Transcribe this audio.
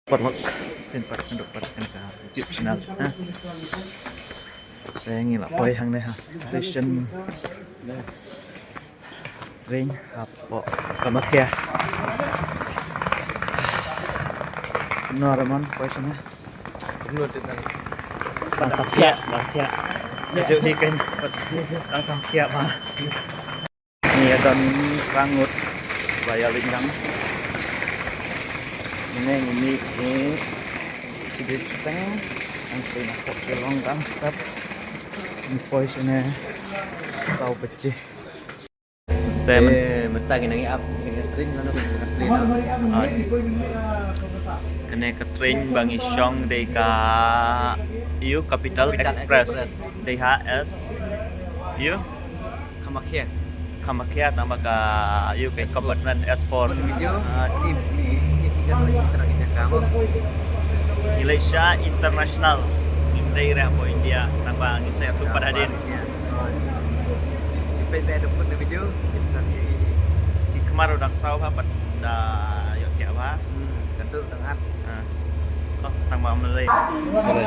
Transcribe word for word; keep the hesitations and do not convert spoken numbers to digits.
Paralok, shisien pat khublei paralok ha ka YouTube channel. Ha. Te ngi la poi hangne ha station train hapoh Kamakhya. Kumno Ramon, poi shane? Kumno te tang? Tang samthiah, samthiah. Ïa, hi kan. Tang samthiah ba. Ngi ïa don rangud ba ïa leit nang. Mynne ngi mih ïa Chidesteng, nang poi na pok Shillong Rangstad. Ngi poi shane saw baje. Te mynta ngi nang ïa ap ïa ka train, nano ka train, no? Ah. Kane ka train ba ngi shong dei ka, ïa, Capital Express. Dei ha S, ïa, Kamakhya. Kamakhya, tang ba ka, ïa, ka compartment S four. Video, ah, skip, skip, skip, skip, skip, skip. Malaysia International. Ngim dei re hapoh India, tang ba ngin sa ïa tuh pat hadien. Ïa. Oh. Shu peit ba da put na video, ki pesan ki. Ki khmar u dang saw ha, pat da ïoh thiah bha. Hmm, ka dur dang at. Ah. Oh, tang ba Malay. Malay.